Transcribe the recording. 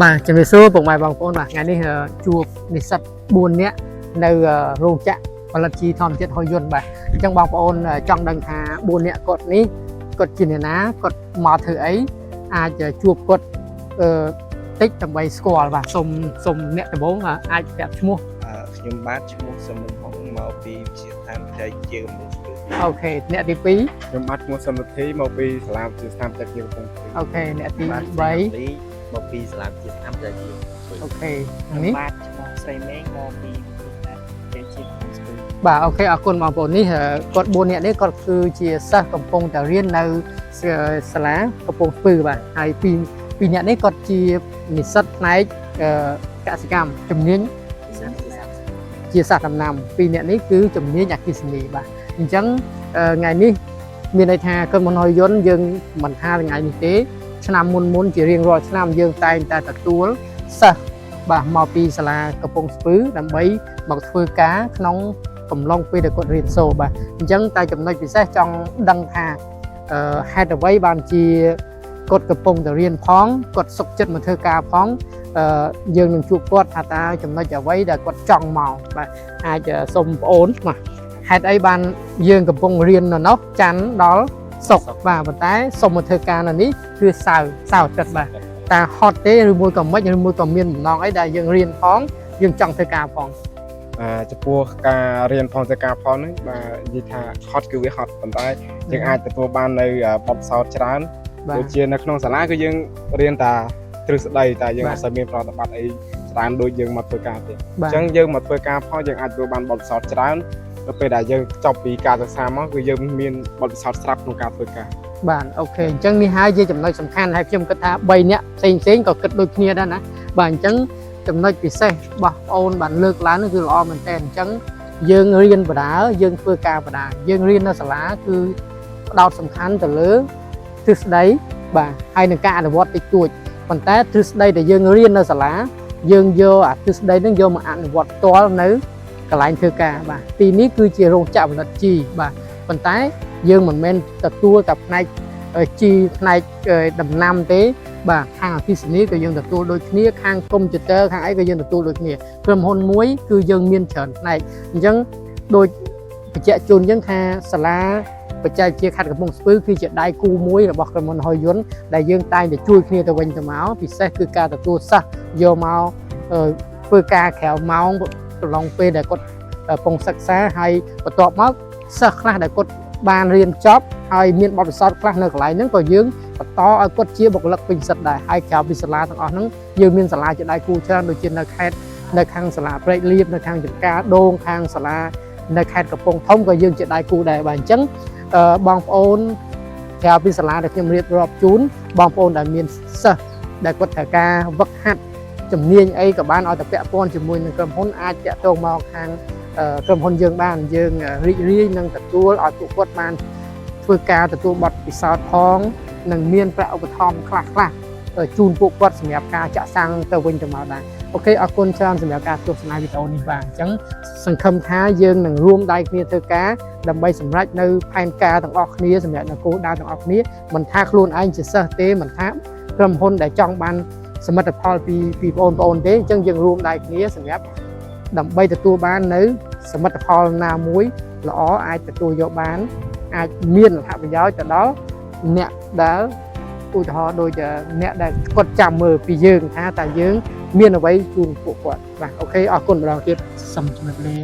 បាទជំរាបសួរពុកម៉ែបងប្អូនបាទថ្ងៃនេះជួបនិស្សិត4នាក់នៅរោងចក្រផលិតជីធម្មជាតិហុយយន្តបាទអញ្ចឹងបងប្អូនចង់ដឹងថា4នាក់គាត់នេះគាត់ជាអ្នកណាគាត់មកធ្វើអីអាចជួបគាត់អឺតិចដើម្បីស្គាល់បាទសូមសូមអ្នកដំបូងអាចប្រាប់ឈ្មោះ ខ្ញុំបាទឈ្មោះសមុនហុងមកពីវិទ្យាស្ថានបច្ចេកវិទ្យាកំពង់ស្ពឺ។ OK អ្នកទី2 ខ្ញុំបាទឈ្មោះសំរិទ្ធីមកពីសាលាវិទ្យាស្ថានបច្ចេកវិទ្យាកំពង់ស្ពឺ។ OK អ្នកទី បាទ 3 មកពីសាលាវិទ្យាស្ថានបច្ចេកវិទ្យាកំពង់ស្ពឺ។ OK នេះ បាទឈ្មោះស្រីមេងមកពីវិទ្យាស្ថានបច្ចេកវិទ្យាកំពង់ស្ពឺ។ បាទ OK អរគុណបងប្អូននេះគាត់4នាក់នេះគាត់គឺជាសិស្សកំពុងតែរៀននៅសាលាកំពង់ស្ពឺបាទហើយពីរនាក់នេះគាត់ជានិស្សិតផ្នែកកសិកម្មជំនាញជាសាស្ត្រដំណាំពីរនាក់នេះគឺជំនាញអគ្គិសនីបាទអញ្ចឹងថ្ងៃនេះមានន័យថាក្រុមហ៊ុនហុយយន្តយើងមិនថាថ្ងៃនេះទេឆ្នាំមុនមុនជារៀងរាល់ឆ្នាំយើងតែងតែទទួលសិស្សបាទមកពីសាលាកំពង់ស្ពឺដើម្បីមកធ្វើការក្នុងកំឡុងពេលដែលគាត់រៀនសូត្របាទអញ្ចឹងតែចំណុចពិសេសចង់ដឹងថាហេតុអ្វីបានជាគាត់កំពុងតែរៀនផងគាត់សុខចិត្តមកធ្វើការផងយើងនឹងជួបគាត់ថាតើចំណុចអ្វីដែលគាត់ចង់មកបាទអាចសូមបងអូនបាទហេតុអីបានយើងកំពុងរៀននៅនោះច័ន្ទដល់សុក្របាទប៉ុន្តែសូមមកធ្វើការនៅនេះគឺសៅរ៍សៅរ៍អាទិត្យបាទតាហត់ទេឬមួយក៏មិនឬមួយក៏មានបំណងអីដែលយើងរៀនផងយើងចង់ធ្វើការផង បាទចំពោះការរៀនផងធ្វើការផងហ្នឹងបាទនិយាយថាហត់គឺវាហត់ប៉ុន្តែយើងអាចទទួលបាននៅបទពិសោធន៍ច្រើន បាទ ដូចជានៅក្នុងសាលាគឺយើងរៀនតាទ្រឹស្ដីតែយើង បាទ អត់សូវមានប្រតិបត្តិអីច្រើនដូចយើងមកធ្វើការទេ បាទ អញ្ចឹងយើងមកធ្វើការផងយើងអាចទទួលបានបទពិសោធន៍ច្រើនដល់ពេលដែលយើងចប់ពីការសិក្សាមកគឺយើងមានបទពិសោធន៍ស្រាប់ក្នុងការធ្វើការ បាទ OK អញ្ចឹងនេះហើយជាចំណុចសំខាន់ហើយខ្ញុំគិតថា3នាក់ផ្សេងផ្សេងៗក៏គិតដូចគ្នាដែរណាបាទអញ្ចឹងចំណុចពិសេសរបស់បងអូនបានលើកឡើងនោះគឺល្អមែនតើអញ្ចឹងយើងរៀនបដាយើងធ្វើការបដាយើងរៀននៅសាលាគឺផ្ដោតសំខាន់ទៅលើទ្រឹស្ដីបាទហើយនឹងការអនុវត្តតិចតួចប៉ុន្តែទ្រឹស្ដីដែលយើងរៀននៅសាលាយើងយកអាទ្រឹស្ដីហ្នឹងយកមកអនុវត្តផ្ទាល់នៅកន្លែងធ្វើការបាទទីនេះគឺជារោងចក្រផលិតជីបាទប៉ុន្តែយើងមិនមែនទទួលតែផ្នែក ជីផ្នែកដំណាំទេបាទខាងអគ្គិសនីក៏យើងទទួលដូចគ្នាខាងកុំព្យូទ័រខាងអីក៏យើងទទួលដូចគ្នាក្រុមហ៊ុនមួយគឺយើងមានច្រើនផ្នែកអញ្ចឹងដូចបញ្ជាក់ជូនអញ្ចឹងថាសាលាបច្ចេកវិទ្យាខេត្តកំពង់ស្ពឺគឺជាដៃគូមួយរបស់ក្រុមហ៊ុនហុយយន្តដែលយើងតែងតែជួយគ្នាទៅវិញទៅមកពិសេសគឺការទទួលសិស្សយកមកធ្វើការក្រៅម៉ោងកំឡុងពេលដែលគាត់កំពុងសិក្សាហើយបន្ទាប់មកសិស្សខ្លះដែលគាត់បានរៀនចប់ហើយមានបទពិសោធន៍ខ្លះនៅកន្លែងហ្នឹងក៏យើងបន្តឲ្យគាត់ជាបុគ្គលិកពេញសិទ្ធិដែរហើយក្រៅពីសាលាទាំងអស់ហ្នឹងយើងមានសាលាជាដៃគូច្រើនដូចជានៅខេត្តនៅខាងសាលាព្រែកលៀបនៅខាងចំការដូងខាងសាលានៅខេត្តកំពង់ធំក៏យើងជាដៃគូដែរបាទអញ្ចឹងបងប្អូនក្រៅពីសាលាដែលខ្ញុំរៀបរាប់ជូនបងប្អូនដែលមានសិស្សដែលគាត់ត្រូវការវឹកហាត់ជំនាញអីក៏បានឲ្យតែពាក់ព័ន្ធជាមួយនឹងក្រុមហ៊ុនអាចតាក់ទងមកខាងក្រុមហ៊ុនយើងបានយើងរីករាយនឹងទទួលឲ្យពួកគាត់បានធ្វើការទទួលបទពិសោធន៍ផងនិងមានប្រាក់ឧបត្ថម្ភខ្លះខ្លះជូនពួកគាត់សម្រាប់ការចាក់សាំងទៅវិញទៅមកដែរ OK អរគុណច្រើនសម្រាប់ការទស្សនាវីដេអូនេះបាទអញ្ចឹងសង្ឃឹមថាយើងនឹងរួមដៃគ្នាធ្វើការដើម្បីសម្រេចនៅផែនការទាំងអស់គ្នាសម្រាប់នៅគោលដៅទាំងអស់គ្នាមិនថាខ្លួនឯងជាសិស្សទេមិនថាក្រុមហ៊ុនដែលចង់បានសមិទ្ធផលពីពីបងប្អូនទេអញ្ចឹងយើងរួមដៃគ្នាសម្រាប់ដើម្បីទទួលបាននៅសមិទ្ធផលណាមួយល្អអាចទទួលយកបានអាចមានអត្ថប្រយោជន៍ទៅដល់អ្នកដែលឧទាហរណ៍ដូចអ្នកដែលគាត់ចាំមើលពីយើងថាតើយើងមានអ្វីជូនពួកគាត់បាទ OK អរគុណម្ដងទៀតសូមជម្រាបលា។